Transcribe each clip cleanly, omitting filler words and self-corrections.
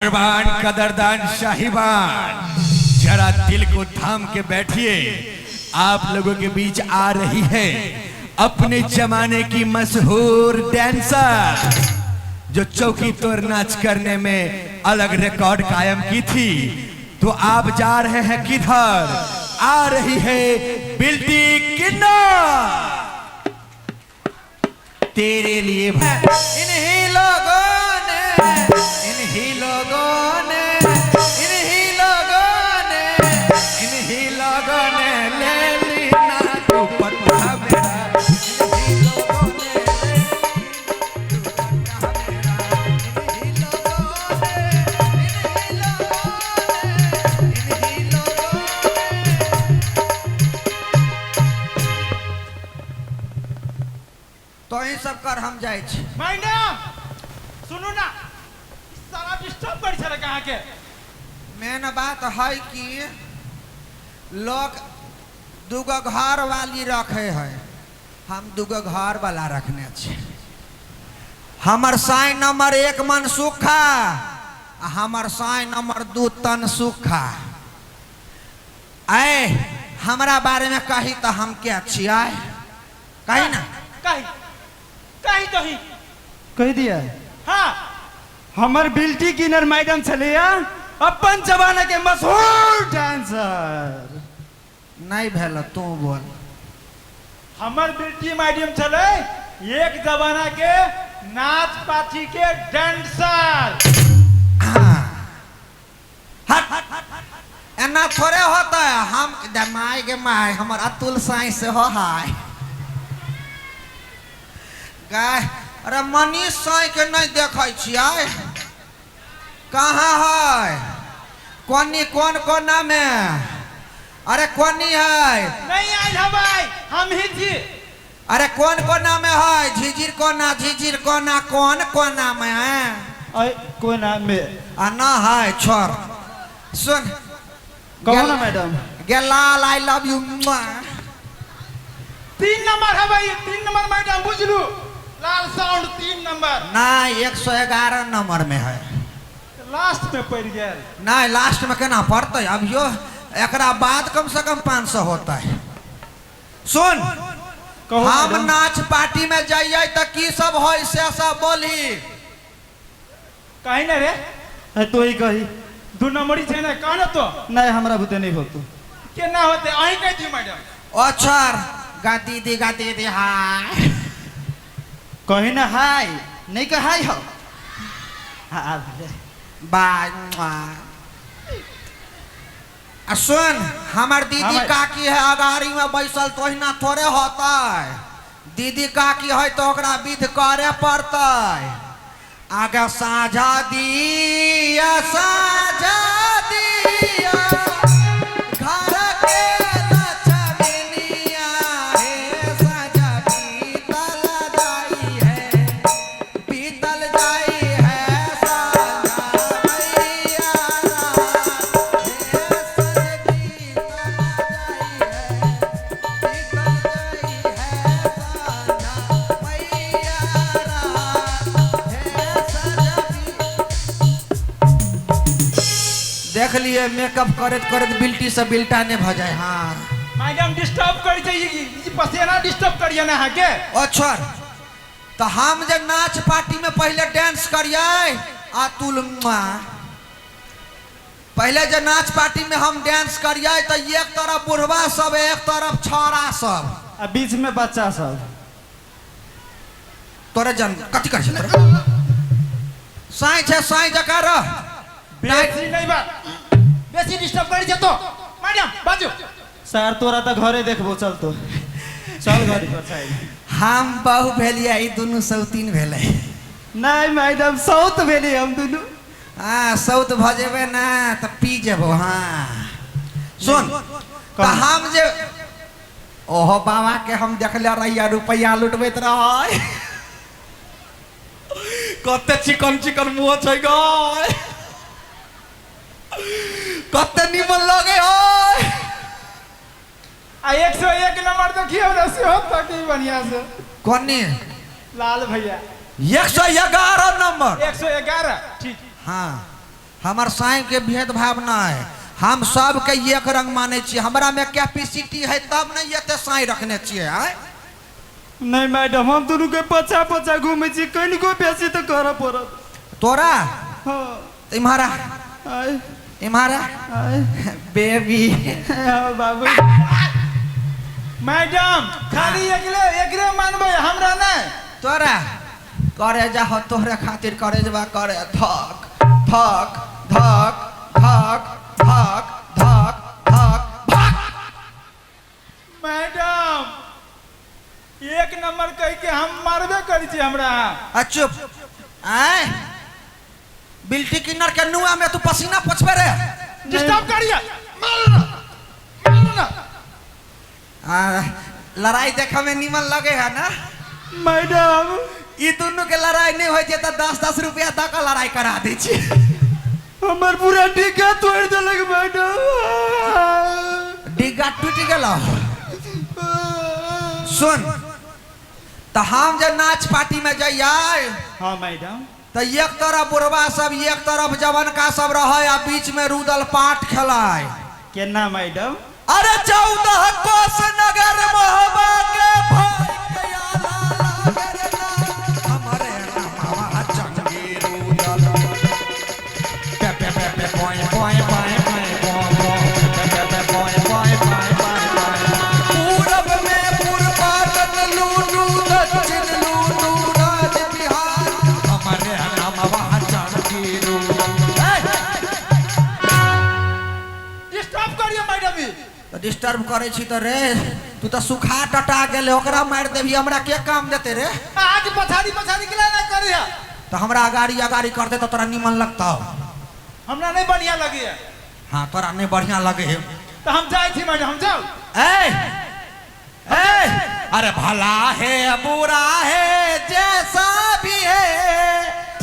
मेहरबान कदरदान शाहीबान, जरा दिल को थाम के बैठिए। आप लोगों के बीच आ रही है अपने जमाने की मशहूर डांसर, जो चौकी तोड़ नाच करने में अलग रिकॉर्ड कायम की थी। तो आप जा रहे हैं किधर? आ रही है बिल्टी किन्नर, तेरे लिए। इन्हीं लोगों ने, इन्हीं लोगों ने, इन्हीं लोगों ने, इन्हीं लोगों ने ले ली ना दुपट्टा मेरा, इन्हीं लोगों ने ले ली दुपट्टा मेरा, इन्हीं लोगों ने, इन्हीं लोगों ने, इन्हीं लोगों ने। तोही सब कर हम जाइ छी। मैडम सुनू ना, ई सारा डिस्टर्ब करै छलै अहाँके। मेन बात है कि लोग दूगो घर वाली रखे है, हम दूगो घर वाला रखने छी। हमर साई नंबर 1 मन सुखा आ हमर साई नंबर 2 तन सुखा। आए हमरा बारे में कही तो हम क्या छियै, कही ना। कही कही तो ही कहि दिया। हाँ। हमर बिल्टी किनर मैडम छलैया, अपन जमाना के मशहूर डांसर। नहीं भेल, तू बोल। हमर बिल्टी मैडम छलै एक जमाना के नाच पार्टी के डांसर। हाँ। हट, एना थोड़े होता है। हम माय के my, हमर अतुल साई से हो हाय गाय। अरे मनीष साई के नहीं देखै छियै, कहाँ है? कोनी कोन कोना में? अरे कोनी है? नहीं आयल हवाई, हम ही छी। अरे कोन कोना में है? झिझिर कोना, झिझिर कोना, कोन कोना में है? अय कोना में आ ना है, छोड़। सुन कहो ना madam. गेलाल I love you. 3 number है भाई, 3 नंबर मैडम बुझलू, लाल साउंड 3 नंबर। नहीं, 111 नंबर में है। लास्ट में पड़ गेल। नहीं, लास्ट में केना पड़तै? अभियो एकरा बाद कम से कम 500 होता है। सुन कहो हम मैडम। नाच पार्टी में जाइए तो की सब होय से सब बोली। कही ना रे। अरे तो ही कही। 2 नंबरी छै ना, कह ना तो। नहीं, हमरा बुते नहीं होतो। केना होते अहीं कह दियो मैडम। अच्छा गा दीदी, गा दीदी हाय। कही ना हाय, नहीं कह हाय हो। हाँ, बाय। आ सुन, हमर दीदी काकी है अगाड़ी में बैसल, तो ओहिना थोड़े होता है। दीदी काकी है तो ओकरा विध करे पड़तै। आगे साझा दिया, साझा दिया, घर के लक्ष्मीनिया हे, साझा बीतल जाई है, बीतल जाई है, साझा मैया हे, साझा बीतल जाई है, बीतल जाई है, साझा मैया हे, साझा देख लिए मेकअप करत करत बिल्टी से बिल्टा ने भ जाए। हाँ मैडम डिस्टर्ब करै छै, ई पसेना डिस्टर्ब करिए ना अहाँके। ओ छोड़, तो हम जे नाच पार्टी में पहले डांस करिए अतुल मुआ, पहले जे नाच पार्टी में हम डांस करिए तो एक तरफ बुढ़वा सब, एक तरफ छौड़ा सब, आ बीच में बच्चा सब। तोरे जन कथी करै छै तोरे? साई छै, साई जकाँ रह। बेसी नहीं बात, बेसी डिस्टर्ब करै छै तो मैडम बाजू। सर तोरा तो घरे देखबो, चल तो चल घरे पर साइड। हम बहु भेलियै, ई दुनू सौतीन भेलै। नहीं मैडम, सौत भेलियै हम दुनू। हाँ, सौत भऽ जेबै ना तऽ पी जेबो। हाँ सुन, तऽ हम जे ओहो बाबा के हम देखले रहियै रुपैआ लुटबैत रहै, कते चिकन चिकन मुँह छै गय, कते निमन लगे है। आ 101 नंबर देखियौ ने, सेहो तकी बढ़िया से। कोनी? लाल भैया। 111 नंबर। 111 ठीक। हाँ हमर साईं के भेदभाव नहीं, हम सबके एक रंग मानै छियै। हमरा में कैपेसिटी है तब ने एते साईं रखने छियै। आय नहीं मैडम, हम दुनू के पछा पछा घूमै छी, कनिको बेसी तऽ करऽ पड़त तोरा। हाँ। इम्हर आ, आय इम्हर आ। आय बेबी। हाँ बाबू। मैडम खाली एकरे एकरे मानबै, हमरा नहीं। तोरा करे जा हो, तोहरे खातिर करे जबा करे धक धक धक धक धक धक धक धक। मैडम एक नंबर कह के हम मारबे करै छी हमरा। आ चुप। आय बिल्टी किन्नर के नुआ में तू पसीना पोछबे रे। डिस्टर्ब करिए, मारू ना, मारू ना। आ लड़ाई देखे में निमन लगे है ना मैडम? ई दुनू के लड़ाई नहीं होय छै तऽ 10-10 रुपया दऽ के लड़ाई करा दै छी। हमर पूरा डिग्गा तोड़ि देलक मैडम। डिग्गा टूटि गेलौ। सुन तऽ हम जे नाच पार्टी में जइयै। हाँ मैडम। तऽ एक तरफ बुढ़वा सब, एक तरफ जवनका सब रहै आ बीच में रुदल पाठ खेलाय। केना मैडम? अरे 14 कोस नगर मोहबा के भाई के आला लागे रे ना, हमरे नामवा चंगी रुदल। पे पे पे पे पोय पोय पोय पोय पो पो पे पे पे पोय पोय पोय पोय पोय। पूरब में पूर्वातन लूटू, दक्षिण लूटू राज बिहार, हमरे नामवा चंगी रुदल। डिस्टर्ब करिए मैडम ई। तऽ डिस्टर्ब करै छी तऽ रे तू तऽ सुखा टटा गेलै, ओकरा मारि देबही, हमरा के काम देते रे? आज पछाड़ी पछाड़ी के ना करिए। तऽ हमरा अगाड़ी अगाड़ी करते तऽ तोरा निमन लगतौ। हमरा नहीं बढ़िया लगे। हाँ तोरा नहीं बढ़िया लगे है। तो हम जाइ छी मैडम, हम जाउ। ए ए अरे भला है बुरा है जैसा भी है,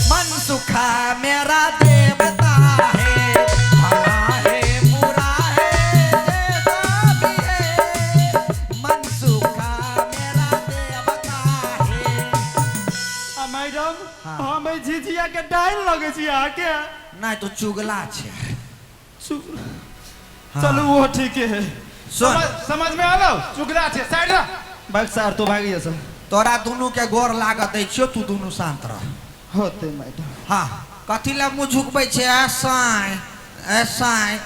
मन सुखा मेरा देवता है। भला है बुरा है जैसा भी है, मन सुखा मेरा देवता है। आ मैडम, हाँ। हम एहि झिझिया के डाइन लगै छी अहाँके। नहीं तो चुगला छे। हाँ। चलू वो ठीक है। सुन समझ में आलो, चुगला छे साइड रह। भाग सार तो भागी जा सर। तोरा दुनू के गोर लागत दै छियो, तू दुनू शांत रह। होते मैडम। हाँ कथी ला मुँह झुकबै छे? ऐसाई ऐसाई।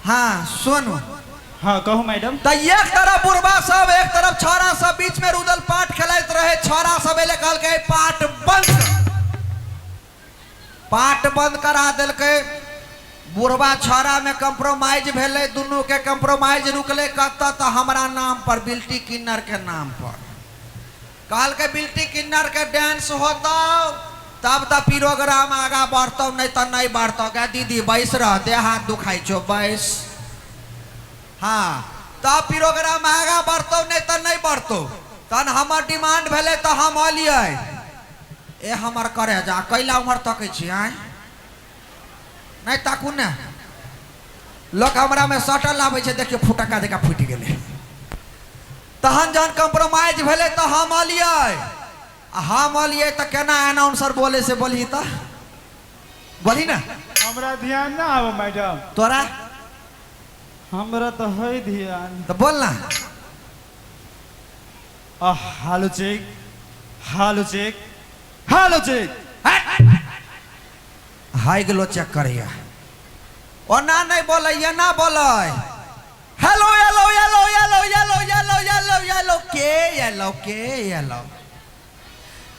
हाँ सुन। हाँ कहू मैडम। तऽ एक तरफ बुढ़बा सब, एक तरफ छौड़ा सब, बीच में रुदल पाठ खेलाइत रहे। छौड़ा सब एले कहलकै पाठ बंद कर। पाठ बंद करा देलकै। बुढ़बा छौड़ा में कम्प्रोमाइज भेलै, दुनू के कम्प्रोमाइज रुकलै कतऽ? तऽ हमरा नाम पर, बिल्टी किन्नर के नाम पर। कहलकै बिल्टी किन्नर के डांस होतौ तब तऽ प्रोग्राम आगा बढ़तौ, नहीं तऽ नहीं बढ़तौ। गे दीदी बैस रह, देह हाथ दुखाइ छौ बैस। हाँ तब प्रोग्राम आगा बढ़तौ, नहीं तऽ नहीं बढ़तौ। तहन हमर डिमांड भेलै तऽ हम अलियै। ए हमर करे जा कैला उम्हर तकै छी? आँय नहीं ताकू ने, लोक हमरा में सटल आबै छै, देखियौ फुटक्का जकाँ फूटि गेलै। तहन जहन कम्प्रोमाइज भेलै तऽ हम अलियै। आ हम अलियै तऽ केना अनाउंसर बोले से बोलही तऽ बोलही ने। हमरा ध्यान ना आबो मैडम। तोरा हमरा तऽ है ध्यान। तऽ बोल ना। आ hello check, hello check, hello check. हाई गेलो चेक करैया। ओना नहीं बोलै, एना बोलै। Hello yellow yellow yellow yellow yellow yellow yellow के येलो के येलो।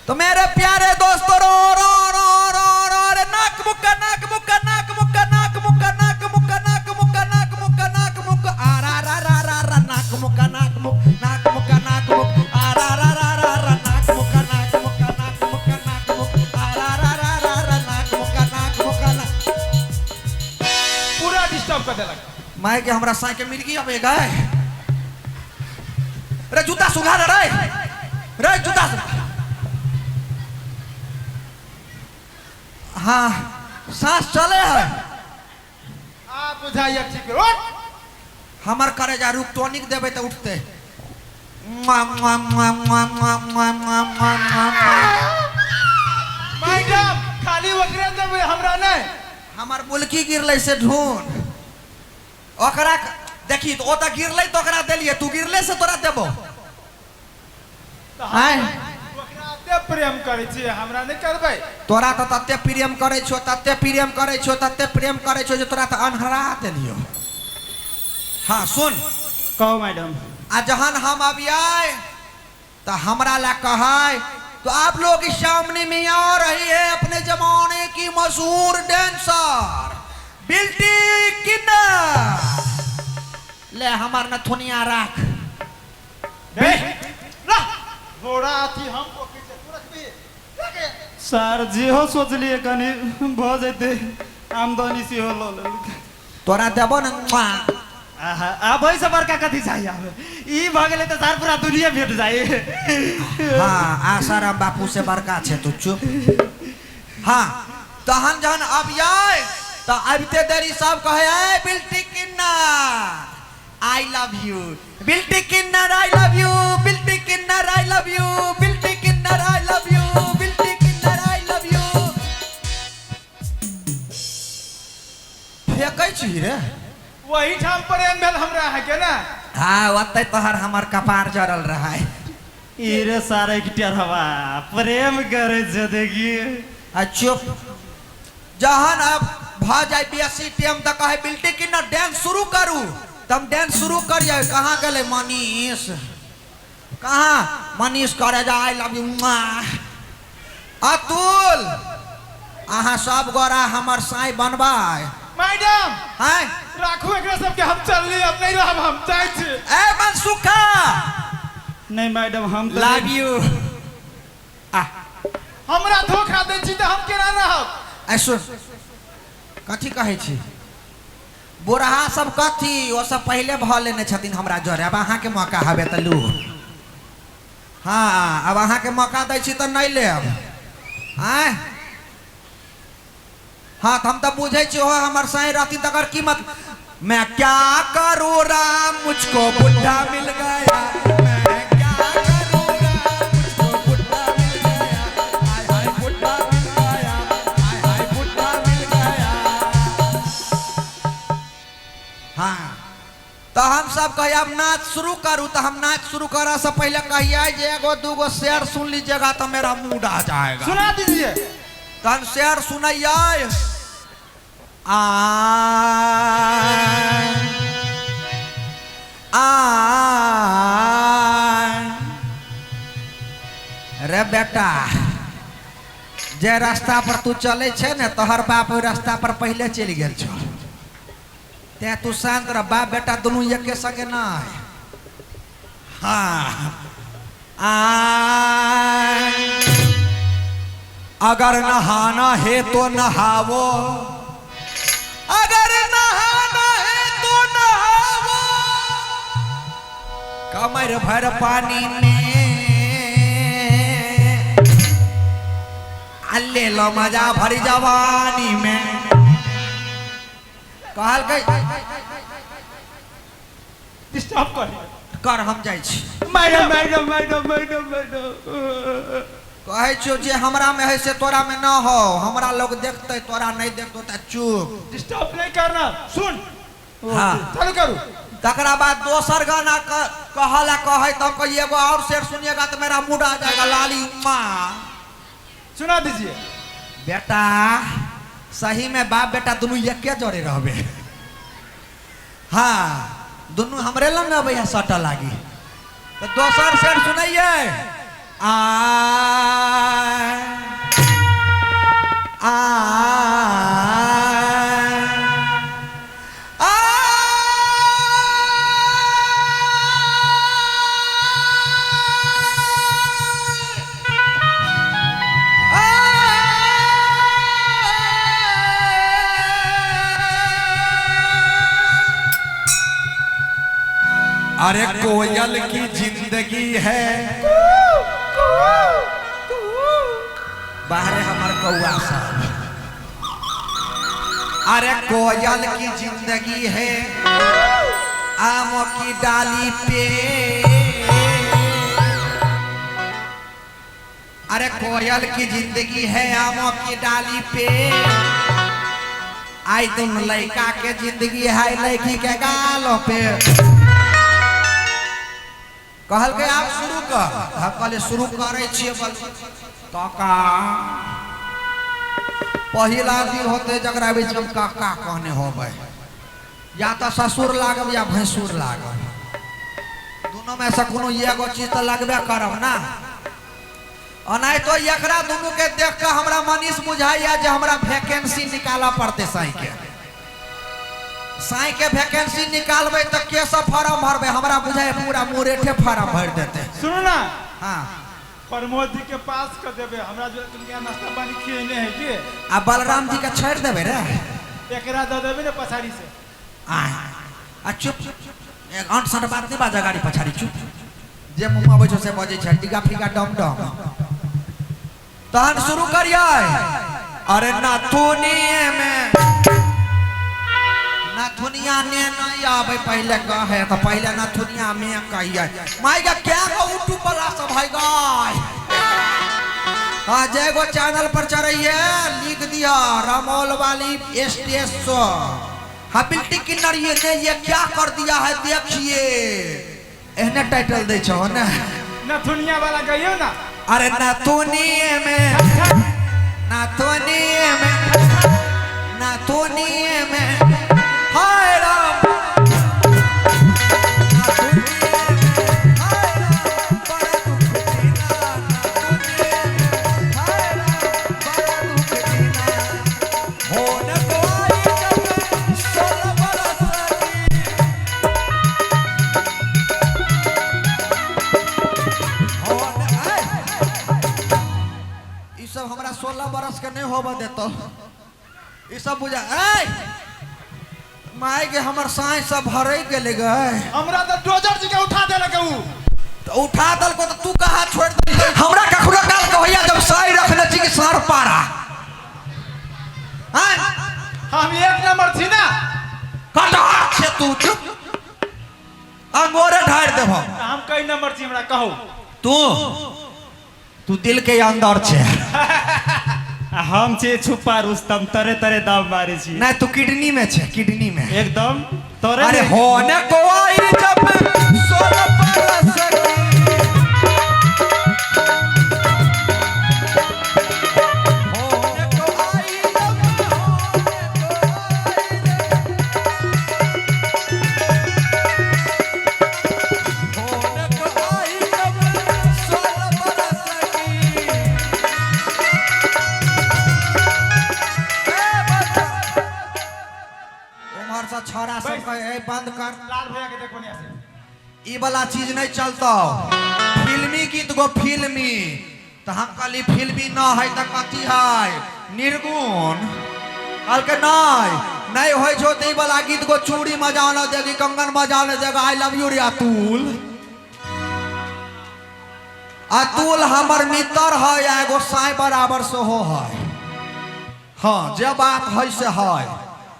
तो मेरे प्यारे दोस्तों रो रो रो रो रो रे नाक मुक्का नाक मुक्का नाक मुक्का नाक मुक्का नाक मुक्का नाक मुक्का नाक मुक्का नाक मुक्का आ रा रा रा रा रा नाक मुक्का नाक मुक नाक मुक्का नाक मुक आ रा रा रा रा रा नाक मुक्का नाक मुक्का नाक मुक्का नाक मुक आ रा रा रा रा रा नाक मुक्का नाक मुक्का नाक। पूरा डिस्टर्ब कर देलक। माय के हमरा साई के मिर्गी आबे गए रे। जूता सुघा रे रे जूता। हाँ सांस चले है। आ बुझाइए ठीक है। हमर करे जा रुक टॉनिक देबै तऽ उठते। मुआ, मुआ, मुआ, मुआ, मुआ, मुआ, मुआ, मुआ, मुआ। मैडम खाली ओकरे देबै हमरा नहि। हमर बुलकी गिरलै से ढूंढ ओकरा। देखी तऽ ओ तऽ गिरलै तऽ ओकरा देलियै, तू गिरले से तोरा देबो। आँय? ओकरा एते प्रेम करै छियै, हमरा नहि करबै? तोरा तऽ तते प्रेम करै छौ, तते प्रेम करै छौ, तते प्रेम करै छौ जे तोरा तऽ अन्हरा देलियौ। हाँ सुन। कहू मैडम। आ जहन हम अबियै तऽ हमरा ला कहै, तो आप लोग के सामने में आ रही है अपने जमाने की मशहूर डांसर बिल्टी किन्नर। ले हमर नथुनिया राख। घोड़ा अथी हम पोखरि छै, तू रखबही? सर जेहो सोचलियै कनि भऽ जेतै आमदनी सेहो लऽ लेलकै। तोरा देबो ने। आहा, आब एहिसँ बड़का कथी चाही? आब ई भऽ गेलै तऽ सर पूरा दुनिया भेट जाइ। हाँ, आसाराम बापू से बड़का छै तू, चुप। हाँ, तहन जहन अबियै तऽ अबिते देरी सब कहै, ए बिल्टी किन्नर I love you, बिल्टी Kinnar I love you, बिल्टी Kinnar I love you, बिल्टी Kinnar I love you, बिल्टी Kinnar I love you. फेकै छी रे। वही ठाम प्रेम भेल हमरा अहाँके ने? हाँ, ओतै तोहर हमर कपार जरल रहै। ई रे सारे टेढ़वा प्रेम करै छै देखिए। आ चुप। जहन अब भऽ जाय बेसी टाइम तऽ कहै, बिल्टी किन्नर डांस शुरू करू। तऽ हम डांस शुरू करियै। कहाँ गेलै मनीष? कहाँ मनीष? करे जा I love you. Atul, अहाँ सब गोरा हमर साई बनबै। मैडम। हैं? राखू एकरा सबके, हम चलली, अब नहीं रहब, हम जाइ छी। ए मनसुखा। नहीं मैडम, हम तऽ लव यू। आ हमरा धोखा दै छी तऽ हम केना रहब? ऐ सुन, कथी कहै छी? बुढ़हा सब कथी, ओ सब पहिले भऽ लेने छथिन हमरा जरे। आब अहाँके मौका हवे तऽ लू। हाँ, आब अहाँके मौका दै छी तऽ नहि लेब? आँय? हाँ, तऽ हम तऽ बुझै छी, हो हमर साईं रहथिन तकर कीमत। मैं क्या करूँ राम, मुझको बुढ़ा मिल गया, मैं क्या करूँ राम, मुझको बुढ़ा मिल गया, हाय हाय बुढ़ा मिल गया, हाय हाय बुढ़ा मिल गया। हाँ, तऽ हम सब कहिए अब नाच शुरू करू, तऽ हम नाच शुरू करऽ से पहले कहिए जे एगो दूगो शेर सुन लीजिएगा तो मेरा मूड आ जाएगा। सुना दीजिए। तहन शेर सुनैयै। आ आ रे बेटा, जे रास्ता पर तू चलै छै ने, तोहर बाप ओहि रास्ता पर पहिले चलि गेल छौ, तें तू शांत रह। बाप बेटा दुनू एके संगे नहि। हाँ, आ अगर नहाना है तो नहावो, अगर नहाना है तो नहावो, कमर भर पानी में आ ले लो मजा भरी जवानी में। कहलकै डिस्टर्ब कर कर, हम जाइ छी। Madam madam madam madam madam. कहै छियौ जे हमरा में है से तोरा में न हो। हमरा लोग देखते, तोरा नहीं देखतो तऽ चुप। डिस्टर्ब नहीं करना, सुन। हाँ। चालू करू। तकरा बाद दोसर गाना कहला कहै तऽ हम कहिए एगो और शेर सुनिएगा तो मेरा मूड आ जाएगा लाली माँ। सुना दीजिए। बेटा, सही में बाप बेटा दुनू एके जरे रहबे। हाँ, दुनू हमरे लग अबै सटऽ लागी। तऽ दोसर शेर सुनैये। आ आ आ अरे कोयल की जिंदगी है। बाहरे हमर कौआ सब। अरे कोयल की जिंदगी है आमों की डाली पे, अरे कोयल की जिंदगी है आमों की डाली पे, आई तुम लड़का के जिंदगी है लड़की के गालों पे। कहलकै आब शुरू कर। हम कहलियै शुरू करै छियै। बल काका, पहिल आदमी होते जकरा बीच हम काका कहने होबै, या तऽ ससुर लागब या भैंसुर लागब, दोनों में से कोनो एगो चीज तऽ लगबे करब ना। ओनाहि तो एकरा दुनू के देख कऽ हमरा मनीष बुझाइया जे हमरा वैकेंसी निकालऽ पड़तै। साई के, साई के वैकेंसी निकालबै तऽ के सब फॉर्म भरबै? हमरा बुझाइया पूरा मुरेठे फॉर्म भरि देतै। सुनू ना। हाँ। प्रमोद जी के पास कर देबे, हमरा जो तुमके नाश्ता पानी खिएने है के। आ बलराम जी के छोड़ि देबै रे। एकरा दऽ देबे ने पछाड़ी से। आय आ चुप, एक अंट संट बात नहीं बाजा, गाड़ी पछाड़ी चुप, जे मुँह अबै छौ से बजै छै, टिका फिका डम डम। तहन शुरू करियै। अरे नथुनिए में नथुनिया ने नहीं आबै, पहिले कहे तऽ पहिले नथुनिया में कहियै। माय गे, क्या गो यूट्यूब वाला सब है गाय। हाँ, जे गो चैनल पर चढ़ैये लिख दिया रमोल वाली स्टेज शो। हाँ, बिल्टी किन्नर ये ने ये क्या कर दिया है देखिए, एहने टाइटल दै छहो ने। नथुनिया वाला कहियो ना। अरे नथुनिए में नथुनिए में नथुनिए में हाय राम, नथुनिए में हाय राम, बड़ा दुख दीना, नथुनिए में हाय राम, बड़ा दुख दीना। होन को आई जब 16 बरस की, होन आय। ई सब हमरा 16 बरस के नहीं होबऽ देतो, ई सब बुझा। ऐ माय के, हमर साँइ सब भरै गेलै गए। हमरा तऽ डोजर जी के उठा देलक उ। तऽ उठा देलको तऽ तू कहाँ छोड़ि देलही? हमरा कखनो काल के होइया जब साँइ रखने छी कि साँढ़ पारा। आँय? हम एक नंबर छी ना। कटहर छे तू, चुप, अंगोरे ढारि देबो। तऽ हम कई नंबर छी हमरा कहू। तू तू दिल के अंदर छे। आ हम छियै छुपा रुस्तम, तरे तरे दाम मारै छी। नहीं, तू किडनी में छे, किडनी में। एकदम तोरे। अरे होने को आई जब 16 बरस की, होने को आई जब, होने को आई रे, होने को आई जब 16 बरस की। ए बच्चा, उम्हर से छौड़ा सब कहे, ए बंद कर। लाल भैया के देखो नहीं से। ई वाला चीज नहीं चलता, फिल्मी गीत गो फिल्मी। तो हम कहली फिल्मी न है तऽ कथी है? निर्गुण। कहलकै नहीं नहीं होइ छौ तऽ ई वाला गीत गो, चूड़ी मजा न देगी, कंगन मजा न देगा, I love you रे अतुल। अतुल हमर मित्र है आ एगो साई बराबर सेहो है। हाँ, जे बात है से है।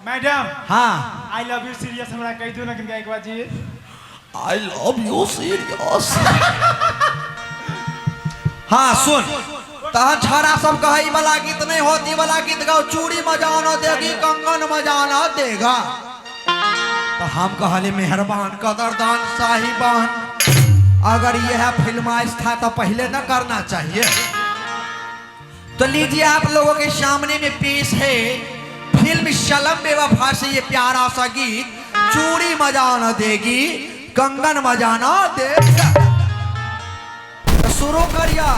मैडम। हाँ। I love you serious हमरा कहि दियौ ना किनका एक बार जी। I love you serious. हाँ सुन, तहन छौड़ा सब कहे ई वाला गीत नहीं होत, ई वाला गीत गाओ, चूड़ी मजा न देगी, कंगन मजा न देगा। तो हम कहली मेहरबान कदरदान साहिबान, अगर यह फिल्माइश था तो पहले न करना चाहिए। तो लीजिए, आप लोगों के सामने में पेश है फिल्म सनम बेवफा से ये प्यारा सा गीत, चूड़ी मजा न देगी, कंगन मजा न देगा। तो शुरू करिए।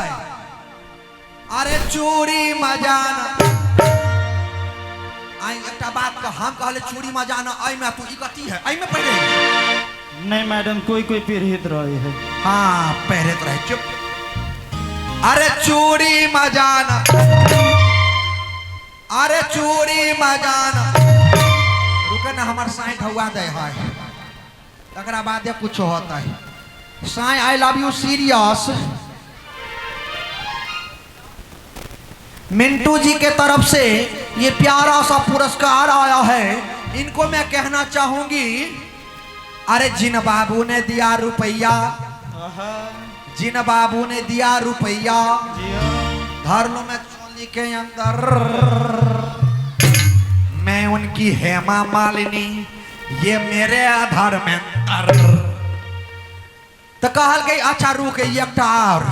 अरे चूड़ी मजा न आई, एकटा बात कह, हम कहले चूड़ी मजा न आई में तू ई कथी है? आई में पढ़े। नहीं मैडम, कोई कोई पीड़ित रहे है। हाँ, पहरत रहे, चुप। अरे चूड़ी मजा न, अरे चूड़ी मजा न, रुके ना, हमर साईं ढौआ दे है, तकरा बादे कुछ होता है। साईं, I love you serious. Mintu जी के तरफ से ये प्यारा सा पुरस्कार आया है, इनको मैं कहना चाहूंगी, अरे जिन बाबू ने दिया रुपया, जिन बाबू ने दिया रुपया, जियो। धर लूं मैं चोली के अंदर, मैं उनकी हेमा मालिनी, ये मेरे आधार में अंतर। तो कहल गई अच्छा रुक एकटा और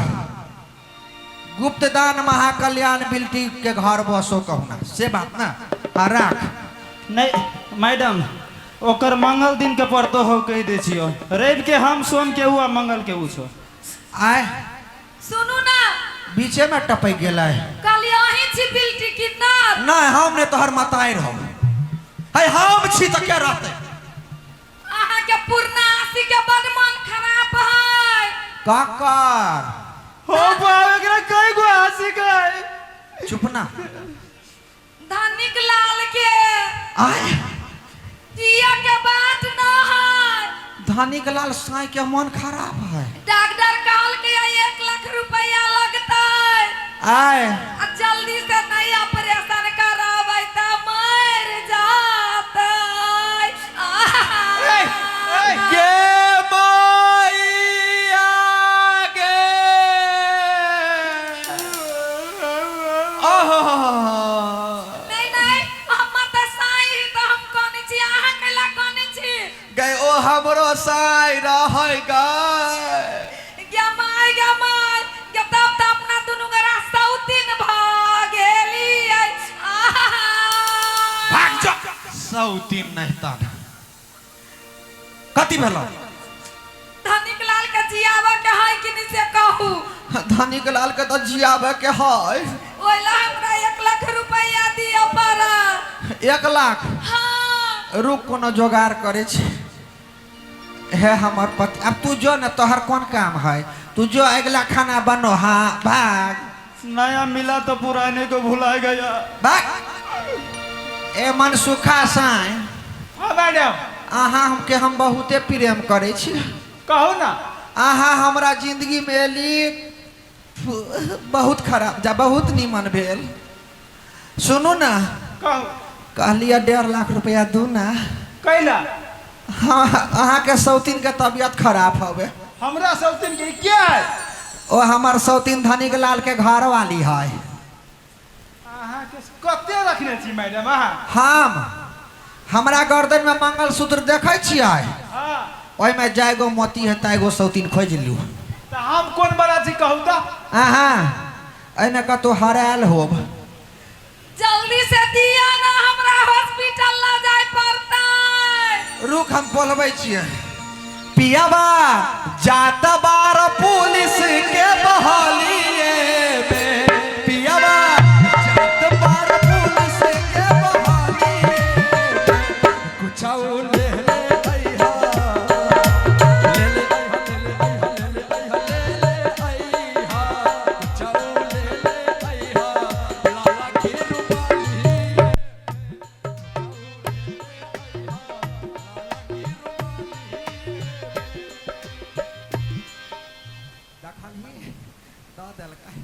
गुप्तदान महाकल्याण बिल्टी के घर बसो कहूना से बात ना। हाँ राख। नहीं मैडम, ओकर मंगल दिन के पड़तो हो कहि दै छियो, रवि के हम, सोम के ऊ आ मंगल के ऊ छो। आय सुनू ना, बीचे में टपक गेलै। कहलियै अहीं छी बिल्टी किन्नर? नहीं हम ने तोहर मताई रहो है, हम छी तो क्या रहते। अहाँ के पूर्णासी के बड मन खराब है। काकर हो बाप, एकरा कई गो हंसी गए। चुप ना। धनिक लाल के आय जिया के बात न है। धनिक लाल साई के मन खराब है। डॉक्टर कहल के 1 लाख रुपया लगतै। आय आ जल्दी से नहीं ऑपरेशन कराबै त मर जातै। गे माइया गे, आहा। नहीं नहीं, हम त साई ही त हम कोने छी, अहाँ कैला कोने छी? गए ओ हमरो साई रहै गए। गे माय गे माय गे, तब त अपना दुनू गोरा सौतीन भ गेलियै। आहा। भाग जा सौतीन नहीं तन कथी भेलो? धनिक लाल के जियाबऽ के है कि नहीं से कहू? धनिक लाल के तो जियाबे के है। ओइला हमरा 1 लाख रुपया दिअ पड़त। 1 लाख? हाँ। रुक कोनो जोगाड़ करे छी। हे हमर पति, अब तू जो ना तोहर कौन काम है, तू जो अगला खाना बनो। हाँ भाग। नया मिला तो पुराने को भुला गया। भाग। ए मनसुखा साई। हाँ मैडम। अहाँ हमके हम बहुते प्रेम करे छी। कहू ना। अहाँ हमरा जिंदगी में एली बहुत खराब जा बहुत नीमन भेल। सुनू ना। कहू। कहलिए 1.5 लाख रुपया दू ना। कैला? हाँ अहाँ के सौतीन के तबियत खराब हवे। हमरा सौतीन के क्या है? ओ हमर सौतीन धनिक लाल के घर वाली है। अहाँ के कते रखने छी मैडम अहाँ? हम हमरा गर्दन में मंगलसूत्र देखै छियै? हाँ। ओहिमे जाएगो मोती है ताएगो सौतीन खोज लू। तऽ हम कोन बड़ा छी कहू तऽ? अहाँ एहिमे कतौ हरायल होब। जल्दी से दिया ना, हमरा हॉस्पिटल ला जाय पड़तै। रुक हम बोलबै छियै। पियाबा जात बार पुलिस के बहलिए में, पियाबा जात बार पुलिस के बहलिए में, कुछ ले ले अइहा, ले ले अइहा, ले ले अइहा, ले ले अइहा, ले ले अइहा, कुछ ले ले अइहा, लाला की रुमाली। देखलही दऽ देलकै।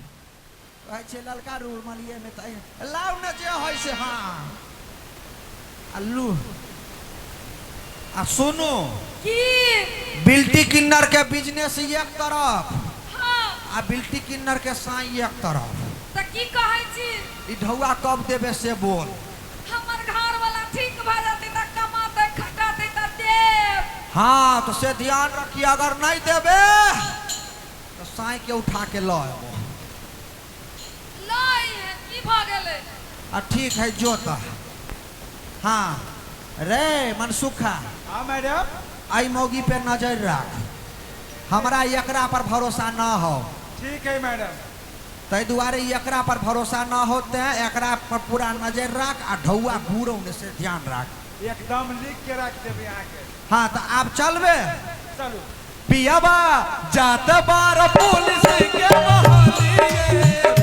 कहै छै ललका रुमालिए में तऽ लाउ ने जे होइ से। हाँ आ लू आ सुनू। की? बिल्टी किन्नर के बिजनेस एक तरफ हाँ। आ बिल्टी किन्नर के साई एक तरफ। तऽ की कहै छी? ई ढौआ कब देबे से बोल। हमर घर वाला ठीक भऽ जेतै तऽ कमातै खटातै तऽ देब। हाँ तो से ध्यान रखिए, अगर नहीं देबे तो साई के उठा के लऽ अयबो। लऽ अइहे, की भऽ गेलै? आ ठीक है जो तऽ। हाँ रे मनसुखा। हाँ मैडम। आई मौगी पे नजर राख, हमरा एकरा पर भरोसा न हो। ठीक है मैडम। ताहि दुआरे एकरा पर भरोसा न हो तें एकरा पर पूरा नजर राख आ ढौआ घूरो ने से ध्यान राख। एकदम लिख के रख देबै अहाँ के। हाँ तो आब चलबे। चलू। पियाबा जात बार पुलिस के बहलिए।